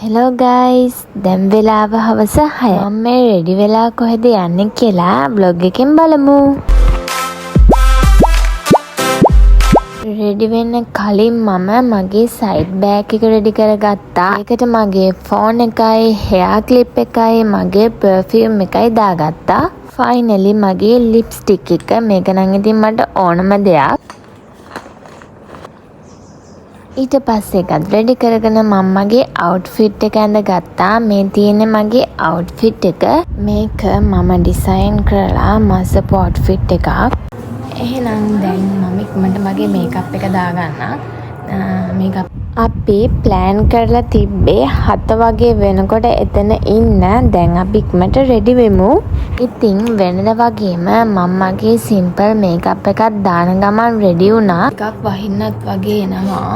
Hello guys, දැන් වෙලාව හවස 6. මම මේ රෙඩි වෙලා කොහෙද යන්නේ කියලා බ්ලොග් එකෙන් බලමු. රෙඩි වෙන්න කලින් මම මගේ සයිඩ් බෑග් එක රෙඩි කරගත්තා. ඒකට මගේ ෆෝන් එකයි, හෙයා ක්ලිප් එකයි, මගේ පර්ෆියුම් එකයි දාගත්තා. ෆයිනලි මගේ ලිප්ස්ටික් එක. මේක නම් ඉතින් මට ඕනම දෙයක්. ඊට පස්සේ ඒකත් රෙඩි කරගෙන මම මගේ අවුට්ෆිට් එක ඇඳගත්තා. මේ තියෙන්නේ මගේ අවුට්ෆිට් එක. මේක මම ඩිසයින් කරලා මසපු අවුට්ෆිට් එකක්. එහෙනම් දැන් මම ඉක්මනට මගේ මේකප් එක දාගන්නම්. මේකප් අපි ප්ලෑන් කරලා තිබ්බේ 7 වගේ වෙනකොට එතන ඉන්න. දැන් අපි ඉක්මනට රෙඩි වෙමු. ඉතින් වෙනද වගේම මම මගේ සිම්පල් මේකප් එකක් දාන ගමන් රෙඩි වුණා. ටිකක් වහින්නත් වගේ එනවා.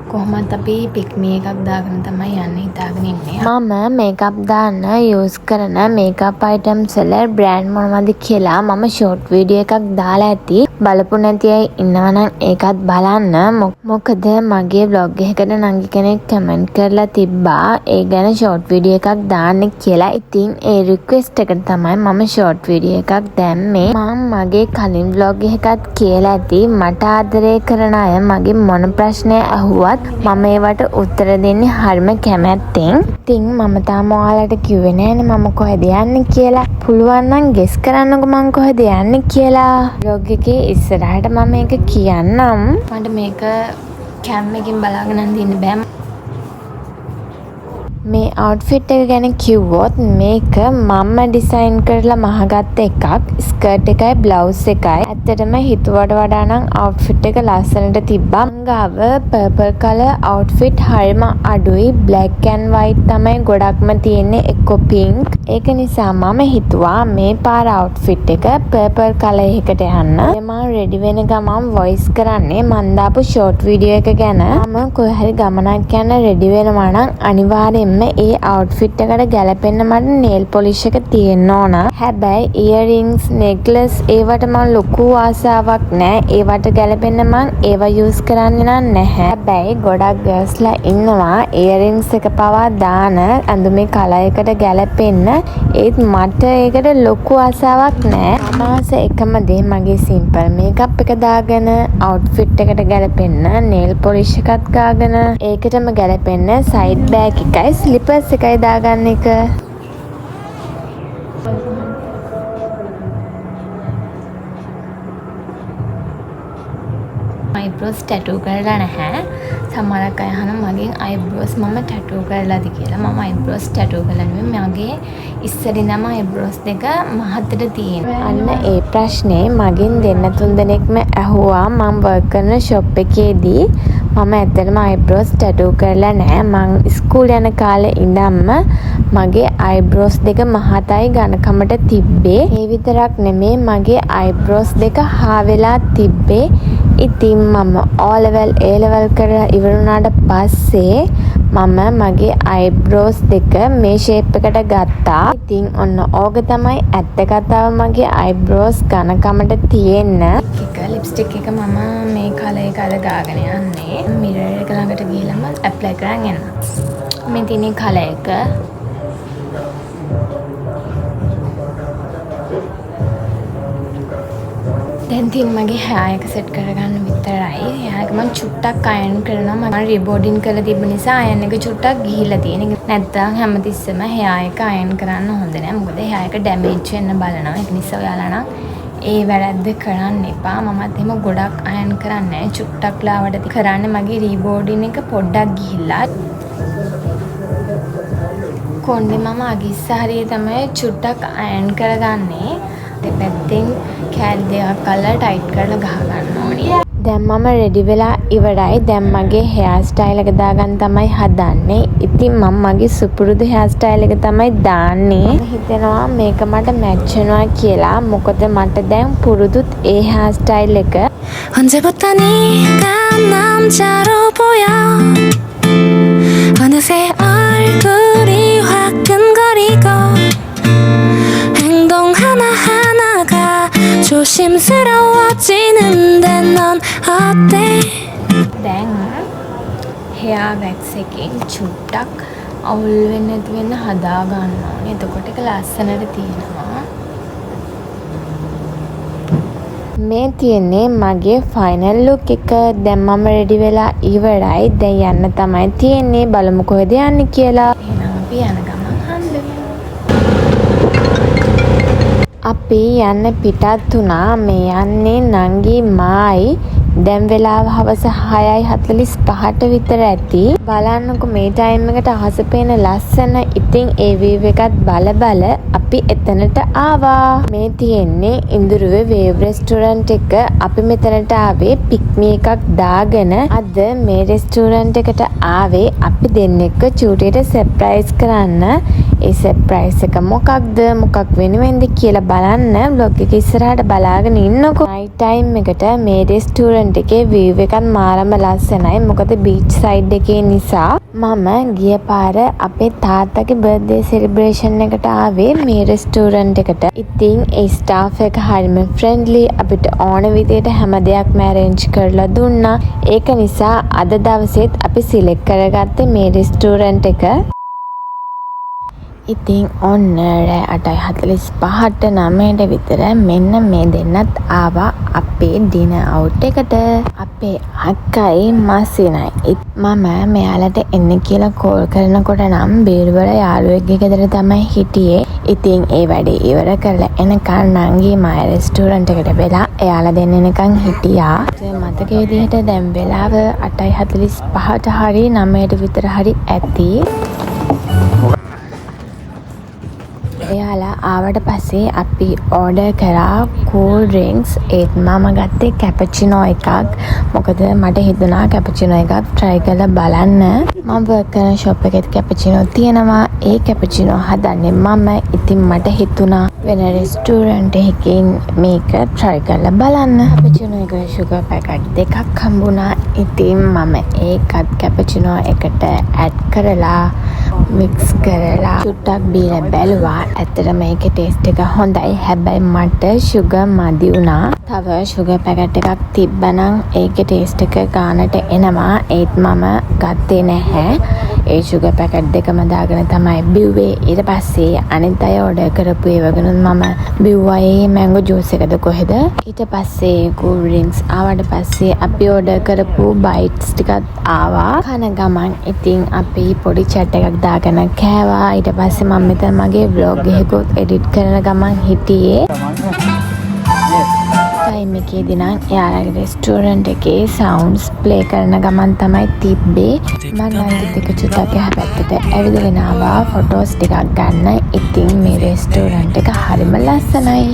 කොහොමත් අපි පික්මි එකක් දාගෙන තමයි යන්න හිතාගෙන ඉන්නේ. මම මේකප් දාන්න යූස් කරන මේකප් අයිටම්ස් වල බ්‍රෑන්ඩ් මොනවද කියලා මම ෂෝට් වීඩියෝ එකක් දාලා ඇති. බලපු නැති අය ඉන්නවා නම් ඒකත් බලන්න. මොකද මගේ ව්ලොග් එකකට නංගි කෙනෙක් කමෙන්ට් කරලා තිබ්බා ඒ ගැන ෂෝට් වීඩියෝ එකක් දාන්න කියලා. ඉතින් ඒ රික්වෙස්ට් එකට තමයි මම ෂෝට් වීඩියෝ එකක් දැම්මේ. මං මගේ කලින් ව්ලොග් එකකත් කියලා ඇති, මට ආදරය කරන අය මගේ මොන ප්‍රශ්නය ඇහුවත් මම ඒවට උත්තර දෙන්නේ හරිම කැමැත්තෙන්. ඉතින් මම තාම ඔයාලට කිව්වේ නෑනේ මම කොහෙද යන්නේ කියලා. පුළුවන් නම් ගෙස් කරන්නකෝ මං කොහෙද යන්නේ කියලා. ව්ලොග් එකේ ඉස්සරහට මම ඒක කියන්නම්. මට මේක කැම් එකකින් බලාගෙන නම් ඉන්න බෑ. මේ අවුට්ෆිට් එක ගැන කිව්වොත් මේක මම්ම ඩිසයින් කරලා මහගත්ත එකක්. ස්කර්ට් එකයි බ්ලවුස් එකයි. ඇත්තටම හිතුවට වඩා නම් අවුට්ෆිට් එක ලස්සනට තිබ්බා. මං ගාව පර්පල් කලර් අවුට්ෆිට් හරිම අඩුයි. බ්ලැක් ඇන්ඩ් වයිට් තමයි ගොඩක්ම තියෙන්නේ, එක්කෝ පින්ක්. ඒක නිසා මම හිතුවා මේ පාර අවුට්ෆිට් එක පර්පල් කලර් එකකට යන්න. මං රෙඩි වෙන ගමන් වොයිස් කරන්නේ මං දාපු ෂෝට් වීඩියෝ එක ගැන. මම කොහේ හරි ගමනක් යන්න රෙඩි වෙනවා නම් අනිවාර්යෙන්ම ඒ අවුට්ෆිට් එකට ගැලපෙන්න මට නේල් පොලිෂ් එක තියෙන්න ඕන. හැබැයි ඉයරින්ග්ස්, නෙක්ලස් ඒවට මං ලොකු ආසාවක් නෑ. ඒවට ගැලපෙන්න මං ඒවා යූස් කරන්නේ නම් නැහැ. හැබැයි ගොඩක් ගර්ල්ස්ලා ඉන්නවා ඉයරින්ග්ස් එක පවා දාන ඇඳුමේ කලර් එකට ගැලපෙන්න. ඒත් මට ඒකට ලොකු ආසාවක් නෑ. මම ආස එකම දේ මගේ සිම්පල් මේකප් එක දාගෙන, අවුට්ෆිට් එකට ගැලපෙන්න නේල් පොලිෂ් එකත් ගාගෙන, ඒකටම ගැලපෙන්න සයිඩ් බෑග් එකයි ස්ලිපර්ස් එකයි දාගන්න එක. අයිබ්‍රෝස් ටැටූ කරලා නැහැ. සමහරක් අය අහනවා මගෙන් අයිබ්‍රෝස් මම ටැටූ කරලාද කියලා. මම අයිබ්‍රෝස් ටැටූ කරලා නෙමෙයි, මගේ ඉස්සර ඉඳන්ම අයිබ්‍රෝස් දෙක මහතට තියෙනවා. අන්න ඒ ප්‍රශ්නේ මගෙන් දෙන්න තුන් දෙනෙක්ම ඇහුවා මං වර්ක් කරන ෂොප් එකේදී. මම ඇත්තටම අයිබ්‍රෝස් ටැටූ කරලා නෑ. මං ඉස්කෝලේ යන කාලේ ඉඳන්ම මගේ අයිබ්‍රෝස් දෙක මහතයි ඝනකමට තිබ්බේ. ඒ විතරක් නෙමේ, මගේ අයිබ්‍රෝස් දෙක හා වෙලා තිබ්බේ. ඉතින් මම ඕ ලෙවල්, ඒ ලෙවල් කරලා ඉවර වුණාට පස්සේ මම මගේ අයිබ්‍රෝස් දෙක මේ ෂේප් එකට ගත්තා. ඉතින් ඔන්න ඕක තමයි ඇත්ත කතාව මගේ අයිබ්‍රෝස් ඝනකමට තියෙන්න. එක ලිප්ස්ටික් එක මම මේ කලර් එක අර ගාගෙන යන්නේ. මිරර් එක ළඟට ගිහලම ඇප්ලයි කරන් එන්න. මේ තියෙන කලර් එක. දැන් තියෙන මගේ හෙයා එක සෙට් කරගන්න විතරයි. හෙයා එක මං චුට්ටක් අයන් කරනවා. මම රිබෝඩින් කරලා තිබ්බ නිසා අයන් එක චුට්ටක් ගිහිල්ලා තියෙන. නැත්තම් හැමතිස්සෙම හෙයා එක අයන් කරන්න හොඳ නෑ. මොකද හෙයා එක ඩැමේජ් වෙන්න බලනවා. ඒක නිසා ඔයාලා නම් ඒ වැරැද්ද කරන්න එපා. මමත් එහෙම ගොඩක් අයන් කරන්නේ නෑ. චුට්ටක් ලාවට කරන්නේ. මගේ රිබෝඩින් එක පොඩ්ඩක් ගිහිල්ලා. කොණ්ඩේ මම අගිස්ස හරිය තමයි චුට්ටක් අයන් කරගන්නේ. දෙපැත්තෙන් කෑලි දෙකක් අල්ලලා ටයිට් කරලා ගහ ගන්න ඕනේ. දැන් මම රෙඩි වෙලා ඉවරයි. දැන් මගේ හෙයා ස්ටයිල් එක දාගන්න තමයි හදන්නේ. ඉතින් මම මගේ සුපුරුදු හෙයා ස්ටයිල් එක තමයි දාන්නේ. මම හිතනවා මේක මට මැච් වෙනවා කියලා. මොකද මට දැන් පුරුදුත් ඒ හෙයා ස්ටයිල් එක. 언제부터 네가 남자로 보여. 어느새 얼굴이 화끈거리고 행동 하나하나가 조심스러워지는데 넌 어때? දැන් හෙයා වැක්ස් එකෙන් චුට්ටක් අවුල් වෙන්නේ නැති වෙන්න හදා ගන්න ඕනේ. එතකොට ඒක ලස්සනට තියෙනවා. මේ තියෙන්නේ මගේ ෆයිනල් ලුක් එක. දැන් මම රෙඩි වෙලා ඉවරයි. දැන් යන්න තමයි තියෙන්නේ. බලමු කොහෙද යන්නේ කියලා. එහෙනම් අපි යන ගමන් හම්බෙමු. අපි යන්න පිටත් වුණා. මේ යන්නේ නංගි මායි. දැන් වෙලාව හවස 6:45ට විතර ඇති. බලන්නකො මේ ටයිම් එකට අහස පේන ලස්සන. ඉතින් ඒ වීව් එකත් බල බල අපි එතනට ආවා. මේ තියෙන්නේ ඉඳුරුවේ වේව් රෙස්ටෝරන්ට් එක. අපි මෙතනට ආවේ පික්මි එකක් දාගෙන. අද මේ රෙස්ටෝරන්ට් එකට ආවේ අපි දෙන්නෙක්ව චූටියට සර්ප්‍රයිස් කරන්න. ඒ සර්ප්‍රයිස් එක මොකක්ද, මොකක් වෙනුවෙන්ද කියලා බලන්න ව්ලොග් එක ඉස්සරහට බලාගෙන ඉන්නකෝ. නයිට් ටයිම් එකට මේ රෙස්ටෝරන්ට් එකේ වීව් එකත් මාරම ලස්සනයි. මොකද බීච් සයිඩ් එකේ නිසා. මම ගිය පාර අපේ තාත්තගේ බර්ත්ඩේ සෙලිබ්‍රේෂන් එකට ආවේ මේ රෙස්ටෝරන්ට් එකට. ඉතින් ඒ ස්ටාෆ් එක හරිම ෆ්‍රෙන්ඩ්ලි. අපිට ඕන විදියට හැම දෙයක්ම ඇරේන්ජ් කරලා දුන්නා. ඒක නිසා අද දවසෙත් අපි සිලෙක්ට් කරගත්තේ මේ රෙස්ටෝරන්ට් එක. ඉතින් ඔන්න රෑ 8:45ට 9ට විතර මෙන්න මේ දෙන්නත් ආවා අපේ ඩිනර් අවුට් එකට. අපේ අක්කයි මසිනයි. මම මෙයාලට එන්න කියලා කෝල් කරනකොට නම් බේරුවල යාළුවෙක්ගේ ගෙදර තමයි හිටියේ. ඉතින් ඒ වැඩේ ඉවර කරලා එනකන් නංගි මාය රෙස්ටෝරන්ට් එකට වෙලා එයාලා දෙන්න එනකන් හිටියා. මතක විදිහට දැන් වෙලාව 8:45ට හරි 9ට විතර හරි ඇති. එයාලා ආවට පස්සේ අපි ඕඩර් කරා කූල් ඩ්‍රින්ක්ස්. ඒත් මම ගත්තේ කැපචිනෝ එකක්. මොකද මට හිතුණා කැපචිනෝ එකක් ට්‍රයි කරලා බලන්න. මම වර්ක් කරන ෂොප් එකෙත් කැපචිනෝ තියෙනවා. ඒ කැපචිනෝ හදන්නේ මම. ඉතින් මට හිතුණා වෙන රෙස්ටෝරන්ට් එකකින් මේක ට්‍රයි කරලා බලන්න. කැපචිනෝ එකට ෂුගර් පැකට් දෙකක් හම්බුණා. ඉතින් මම ඒකත් කැපචිනෝ එකට ඇඩ් කරලා මික්ස් කරලා චුට්ටක් බීලා බැලුවා. ඇත්තටම මේකේ ටේස්ට් එක හොඳයි. හැබැයි මට ෂුගර් මදි වුණා. තව ෂුගර් පැකට් එකක් තිබ්බනම් ඒකේ ටේස්ට් එක ගානට එනවා. ඒත් මම ගත්තේ නැහැ. ඒ ෂුගර් පැකට් දෙකම දාගෙන තමයි බිව්වේ. ඊට පස්සේ අනිත් අය ඕඩර් කරපු ඒවගෙනුත් මම බිව්වා ඒ මැංගෝ ජූස් එකද කොහෙද. ඊට පස්සේ කූල් ඩ්‍රින්ක්ස් ආවට පස්සේ අපි ඕඩර් කරපු බයිට්ස් ටිකත් ආවා. කන ගමන් ඉතින් අපි පොඩි චැට් එකක් දාගෙන කෑවා. ඊට පස්සේ මම මෙතන මගේ ව්ලොග් එකකුත් එඩිට් කරන ගමන් හිටියේ. ටයිම් එකේදී නම් එයාලගේ රෙස්ටෝරන්ට් එකේ සවුන්ඩ්ස් ප්ලේ කරන ගමන් තමයි තිබ්බේ. මං නංගිත් එක්ක චුට්ටක් එහා පැත්තට ඇවිදගෙන ආවා ෆොටෝස් ටිකක් ගන්න. ඉතින් මේ රෙස්ටෝරන්ට් එක හරිම ලස්සනයි.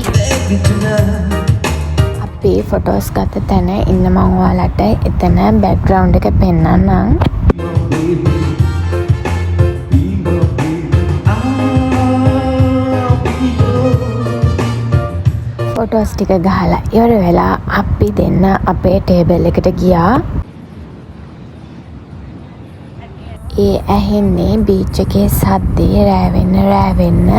අපි ෆොටෝස් ගත්ත තැන ඉන්න මං ඔයාලට එතන බැක්ග්‍රවුන්ඩ් එක පෙන්නන්නම්. ෆොටෝස් ටික ගහලා ඉවර වෙලා අපි දෙන්න අපේ ටේබල් එකට ගියා. ඒ ඇහෙන්නේ බීච් එකේ සද්දේ. රෑ වෙන්න රෑ වෙන්න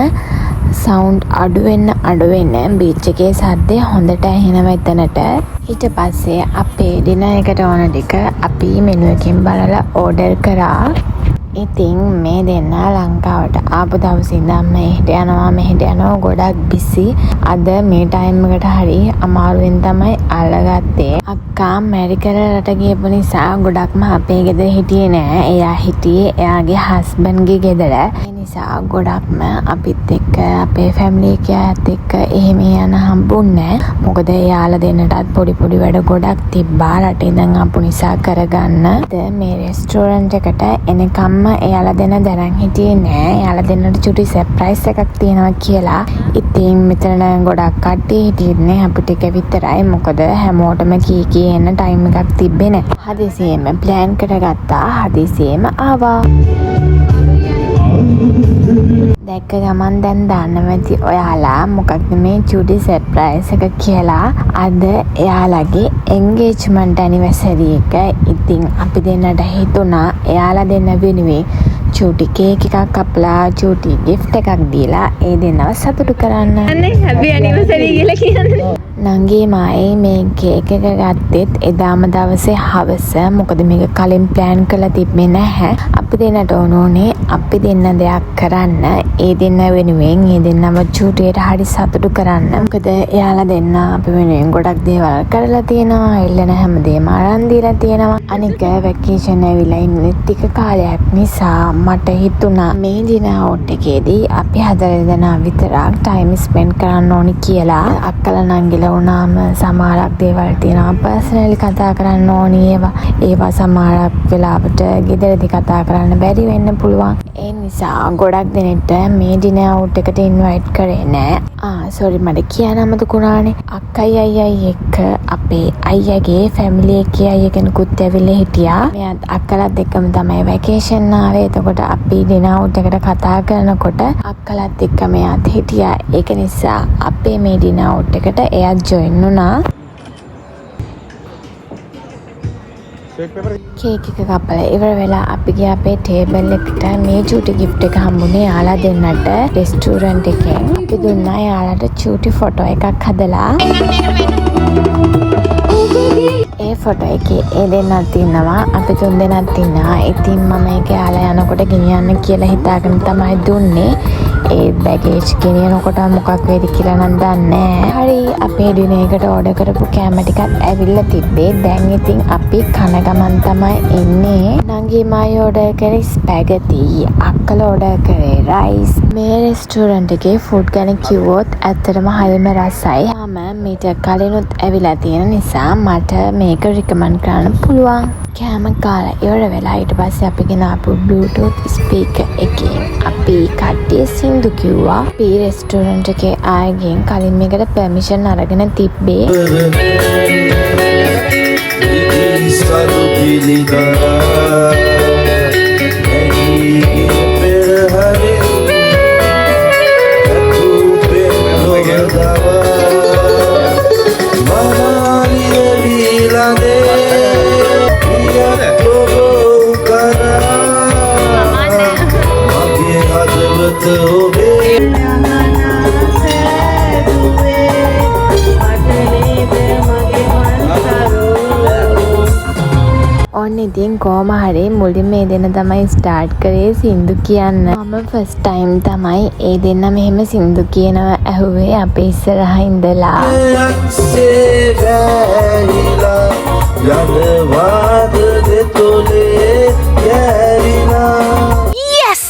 සවුන්ඩ් අඩු වෙන්න අඩු වෙන්න බීච් එකේ සද්දේ හොඳට ඇහෙනවා එතනට. ඊට පස්සේ අපේ ඩිනර් එකට ඕන ටික අපි මෙනු එකෙන් බලලා ඕඩර් කරා. ඉතින් මේ දෙන්න ලංකාවට ආපු දවසේ ඉඳන්ම එහෙට යනවා මෙහෙට යනවා ගොඩක් බිසි. අද මේ ටයිම් එකට හරි අමාරුවෙන් තමයි අල්ලගත්තේ. අක්කා මැරි කරලා රට ගියපු නිසා ගොඩක්ම අපේ ගෙදර හිටියේ නෑ. එයා හිටියේ එයාගේ හස්බන්ඩ්ගේ ගෙදර. ඒ නිසා ගොඩක්ම අපිත් එක්ක අපේ ෆැමිලි එකේ අයත් එක්ක එහෙම යන්න හම්බුන්නේ නෑ. මොකද එයාලා දෙන්නටත් පොඩි පොඩි වැඩ ගොඩක් තිබ්බා රටේ ඉඳන් ආපු නිසා කරගන්න. අද මේ රෙස්ටෝරන්ට් එකට එනකම්ම එයාලා දෙන්න දැනන් හිටියේ නෑ. එයාලා දෙන්නට චුටි සර්ප්‍රයිස් එකක් තියෙනවා කියලා. ඉතින් මෙතන නම් ගොඩක් කට්ටිය හිටියේ නෑ. අපි ටික විතරයි. මොකද හැමෝටම කී කී එන්න ටයිම් එකක් තිබ්බේ නෑ. හදිසියෙම ප්ලෑන් කරගත්තා. හදිසියෙම ආවා. දැක්ක ගමන් දැන් දන්නවා ඇති ඔයාලා මොකක්ද මේ චුටි සර්ප්‍රයිස් එක කියලා. අද එයාලගේ එන්ගේජ්මන්ට් ඇනිවර්සරි එක. ඉතින් අපි දෙන්නට හිතුණා එයාලා දෙන්න වෙනුවෙන් චූටි කේක් එකක් කපලා චූටි ගිෆ්ට් එකක් දීලා ඒ දෙන්නව සතුටු කරන්න. අනේ හැපි ඇනිවර්සරි කියලා කියන්නේ. නංගි මායි මේ කේක් එක ගත්තෙත් එදාම දවසේ හවස. මොකද මේක කලින් ප්ලෑන් කරලා තිබ්බේ නැහැ. අපි අපි දෙන්නට ඕන වුණේ අපි දෙන්න දෙයක් කරන්න. ඒ දෙන්න වෙනුවෙන්, ඒ දෙන්නව චූටියට හරි සතුටු කරන්න. මොකද එයාලා දෙන්න අපි වෙනුවෙන් ගොඩක් දේවල් කරලා තියෙනවා. ඉල්ලන හැමදේම අරන් දීලා තියෙනවා. අනික වැකේෂන් ඇවිල්ලා ඉන්නේ ටික කාලයක් නිසා මට හිතුණා මේ ඩිනර් අවුට් එකේදී අපි හතර දෙනා විතරක් ටයිම් ස්පෙන්ඩ් කරන්න ඕනි කියලා. අක්කලා නංගිලා වුණාම සමහරක් දේවල් තියෙනවා පර්සනලි කතා කරන්න ඕනි ඒවා. ඒවා සමහරක් වෙලාවට ගෙදරදි කතා කරන්න බැරි වෙන්න පුළුවන්. ඒ නිසා ගොඩක් දෙනෙක්ට මේ ඩිනර් අවුට් එකට ඉන්වයිට් කරේ නෑ. ආ සෝරි, මට කියන්න අමතක වුණානේ. අක්කයි අයියයි එක්ක අපේ අයියාගේ ෆැමිලි එකේ අයියා කෙනෙකුත් ඇවිල්ලා හිටියා. මෙයාත් අක්කලත් එක්කම තමයි වැකේෂන් ආවේ. එතකොට අපි ඩිනර් අවුට් එකට කතා කරනකොට අක්කලත් එක්ක මෙයාත් හිටියා. ඒක නිසා අපේ මේ ඩිනර් අවුට් එකට එයාත් ජොයින් වුණා. කේක් එක කපලා ඉවර වෙලා අපි ගියා අපේ ටේබල් එකට. මේ චූටි ගිෆ්ට් එක හම්බුනේ එයාලා දෙන්නට රෙස්ටුරන්ට් එකෙන්. අපි දුන්නා එයාලට චූටි ෆොටෝ එකක් හදලා. ඒ ෆොටෝ එකේ ඒ දෙන්නත් ඉන්නවා, අපි තුන් දෙනත් ඉන්නවා. ඉතින් මම ඒක එයාලා යනකොට ගෙනියන්න කියලා හිතාගෙන තමයි දුන්නේ. ඒ බැගේජ් ගෙනියනකොට මොකක් වෙයිද කියලා නම් දන්නේ නෑ. හරි, අපේ ඩිනර් එකට ඕඩර් කරපු කෑම ටිකත් ඇවිල්ලා තිබ්බේ. දැන් ඉතින් අපි කන ගමන් තමයි ඉන්නේ. නංගි මයි ඕඩර් කරේ ස්පැගටි, අක්කලා ඕඩර් කරේ රයිස්. මේ රෙස්ටෝරන්ට් එකේ ෆුඩ් ගැන කිව්වොත් ඇත්තටම හරිම රසයි. මම මීට කලිනුත් ඇවිල්ලා තියෙන නිසා මට මේක රිකමන්ඩ් කරන්න පුළුවන්. කෑම කාලා ඉවර වෙලා ඊට පස්සේ අපි ගෙනාපු බ්ලූටූත් ස්පීකර් එකෙන් අපි කට්ටිය සින්දු කිව්වා. අපි රෙස්ටෝරන්ට් එකේ අයගෙන් කලින් මේකට පර්මිෂන් අරගෙන තිබ්බේ. සරු පිළිදරා නැගී ගිය පෙරහරේ ඇතුපෙන් ලොව දවා මනාලිය වීලඳේ පියක් ඔබ කරා මගේ හදවත ඔබේ. ඔන්න ඉතින් කොහොම හරි මුලින්ම මේ දෙන්න තමයි ස්ටාර්ට් කරේ සින්දු කියන්න. මම ෆස්ට් ටයිම් තමයි ඒ දෙන්න මෙහෙම සින්දු කියනවා ඇහුවේ අපේ ඉස්සරහා ඉඳලා. යක්සේ වැහිලා යනවාද දෙතොලේ ගෑවිලා. Yes!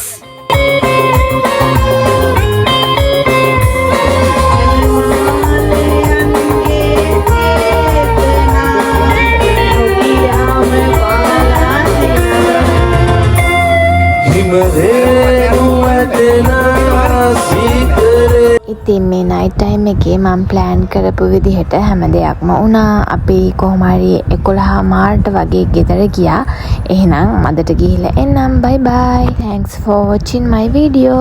හිම රේණු වැටෙන සීතරේ. ඉතින් මේ නයිට් ටයිම් එකේ මම ප්ලෑන් කරපු විදිහට හැම දෙයක්ම වුණා. අපි කොහොම හරි 11:30ට වගේ ගෙදර ගියා. එහෙනම් මදට ගිහිල්ලා එන්නම්. බයි බයි. Thanks for watching my video.